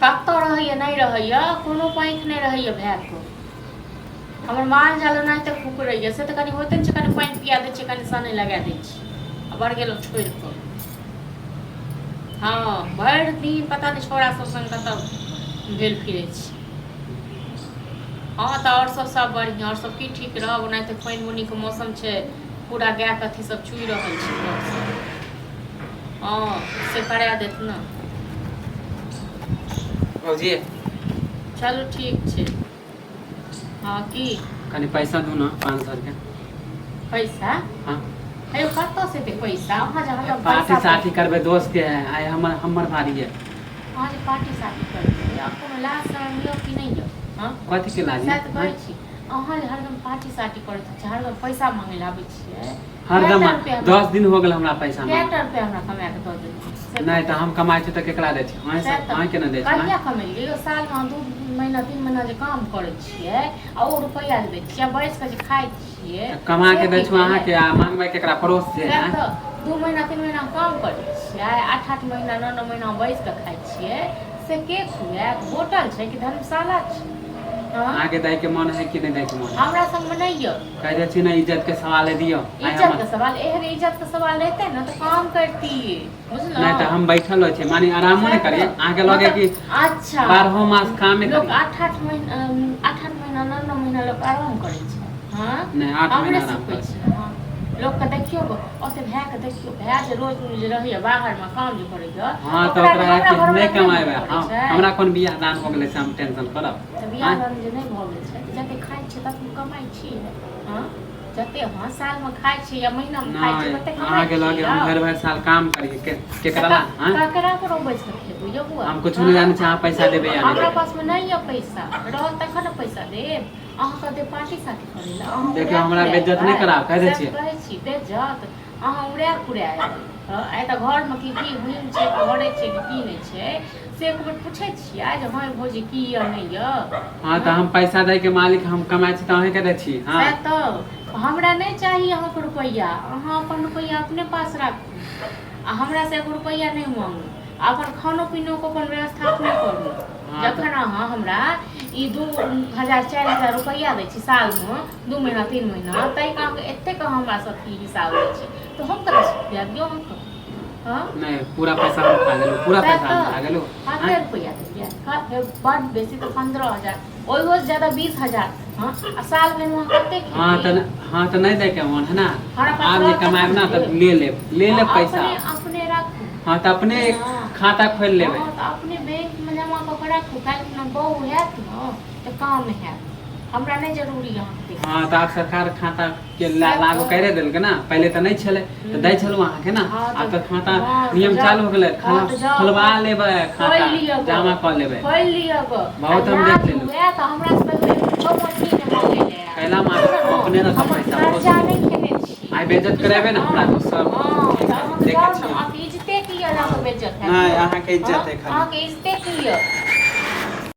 कतऽ रहैया नहि रहैया, कोनो पाँखि नहि रहैया भायके। हमर माल जाल ओनाहिते कुकरैया, से तऽ कनि होइते ने छै, कनि पानि पिया दै छियै, कनि सने लगा दै छियै आ बढ़ गेलहुँ छोड़ि कऽ। हँ, भरि दिन पता नहि छौड़ा सब संग कतऽ भेल फिरै छी। हँ तऽ आओर सब सब बढ़िआँ, आओर सब की ठीक रहब। ओनाहिते पानि बुनीके मौसम छै, पूरा गायके अथी सब चुइ रहल छै घरसँ। हँ, से करा देत ने। भौजी। चलू ठीक छै। हँ की? कनि पैसा दू ने, 500 रुपया। पैसा? हाँ। हे, कतऽ से एते पैसा? अहाँ जे हमरा पार्टी पैसा सार्टी करबै दोस्त के, आइ हमर हमर भारी है। अहाँ जे पार्टी सार्टी करबै, आ कोनो लाज शरम यऽ कि नहि यऽ? हँ? कथी के लाज? सएह तऽ कहै छी, अहाँ जे हरदम पार्टी सार्टी करैत छी, हरदम पैसा मांगै लए आबै छियै। हरदम? कएटा रुपया हमरा- 10 दिन हो गेल हमरा पैसा कएटा मांगे। रुपया हमरा कमा कऽ दऽ देलहुँ से? नहि तऽ हम कमाइ छी तऽ केकरा दै छी? अहीं सएह सब तऽ। अहीं के ने दै छी? कहिया कमेलियै यौ? सालमे अहाँ 2 महीना 3 महीना जे काम करै छियै आ ओ रुपैआ जे दै छियै आ बैस कऽ जे खाइ छियै। तऽ कमा से के दै की छी अहाँके भेलै? आ मांगबै केकरा? पड़ोस से? सएह आँय? तऽ 2 महीना 3 महीना काम करै छियै, 8-8 महीना 9-9 महीना बैस कऽ खाइ छियै, से के खुआएत? होटल छै कि धर्मशाला छै? हँ? अहाँके दै के मन है कि नहि दै के मन है? हमरा संगमे नहि यऽ। कहि दै छी ने, इज्जत के सवाल है, दियौ आइ। इज्जत के हमर सवाल? एहन इज्जत के सवाल रहते ने तऽ काम करतियै, बुझलहुँ? नहि तऽ हम बैठल रहै छी, माने आरामो नहि करियै? अहाँके लगे कि अच्छा 12 मास कामे लोक करियै? 8-8 महीना, 8-8 महीना, 9-9 महीना लोक आराम करै छै। हँ। नहि, 8 हमरे महीना आराम सिखबै करै। छी? हँ, लोकके देखियौ, ओते भायके देखियौ, भाय जे रोज जे रहैया बाहरमे काम जे करैया। हँ तऽ ओकरा ओकरा हमरा कि हम घरमे नहि नहि कमाएबै? करै हँ। छै। हमरा कोन बियाह दान हो गेलै से हम टेंशन करब? तऽ बियाह आँय? दान जे नहि भऽ गेल छै तऽ जते खाइ छियै तते कमाइ छियै? हँ, जते अहाँ सालमे खाइ छियै या महीनामे खाइ नहि छियै, तते कमाइ अहाँके लगे हम छियै? भरि भरि साल काम करियै के केकरा ला? आँय? ककरा पर बैस कऽ खेबै यौ बौआ? हम कुछो नहि जानै छी, अहाँ पैसा देबै या नहि हमरा देबै। पासमे नहि यऽ पैसा। रहत तखन ने पैसा देब अहाँके। देब पार्टी सार्टी करै लए अहाँ? देखियौ, उड़ा हमरा पुरा बेज्जत नहि एबै। कराउ, कहि दै सएह छियै। कहै छी, बेज्जत अहाँ उड़ा पुरा एबै। हँ, आइ तऽ घरमे की की हुइम छै, घरे छै कि की नहि छै, से एक बेर पूछै छियै जे हँ भौजी, की यऽ नहि यऽ? हँ तऽ हम पैसा दै के मालिक? हम कमाइ छी तऽ अहींके दै छी। हँ। सएह तऽ, हमरा नहि चाही अहाँके रुपैआ। अहाँ अपन रुपैआ अपने पास राखू आ हमरा से एगो रुपैआ नहि मांगू आ अपन खानो पीनोके अपन व्यवस्था अपने करू। हँ तऽ जखन अहाँ हमरा ई 2000 4000 रुपैआ दै छी सालमे 2 महीना 3 महीना, ताहिके अहाँके एतेक अहाँ हमरा से अथी हिसाब लै छी तऽ हम कतऽसँ खुआएब यौ अहाँके? हँ? नहि, पूरा पैसा हम खा गेलहुँ, पूरा सएह पैसा हम तऽ खा गेलहुँ। कते रुपैआ देलियै? बड्ड बेसी तऽ 15,000, ओहियोसँ ज्यादा 20,000। हँ, आ साल भरिमे अहाँ कते हँ खेबै? तऽ हँ तऽ नहि दैके मन है ने? हमरा पास आब जे रहत कमाएब तखन ने तऽ देब। ले लेब, ले हँ, लेब पैसा। अपने अपने राखू। हँ तऽ अपने हँ। खाता खोलि लेबै। हँ तऽ अपने बैंकमे जमा कऽ के राखू। काल्हि खुना बहू हैत ने तऽ काम हैत। हमरा नहि जरूरी अहाँके पैसा। हँ तऽ आब सरकार खाता के सएह लागू तऽ करे देलकै ने। पहिले तऽ नहि छलै तऽ दै छलहुँ अहाँके ने। हँ आब तऽ तऽ खाता हँ तऽ नियम जाउ। चालू हो गेलै। हँ तऽ जाउ। खोलवा लेबै खोलि खाता, लिअ गऽ। जमा कऽ लेबै। खोलि लिअ गऽ आ बहुत हम देख लाज लेलहुँ। हुए तऽ हमरा से कहियो एको मछली नहि मांगै लए आयब। कैला मांगब? हम अपने रखब हमर पैसा। खर्चा बहुत नहि खेने छी। आइ बेज्जत करेबै ने हमरा हँ तऽ सब। हँ ठीक तऽ है, अहाँके देखै जाउ ने। छियै। अहाँके इज्जते की यऽ? अहाँके बेज्जत हैत नहि यौ? अहाँके हँ, इज्जत है खाली। अहाँके इज्जते की यऽ?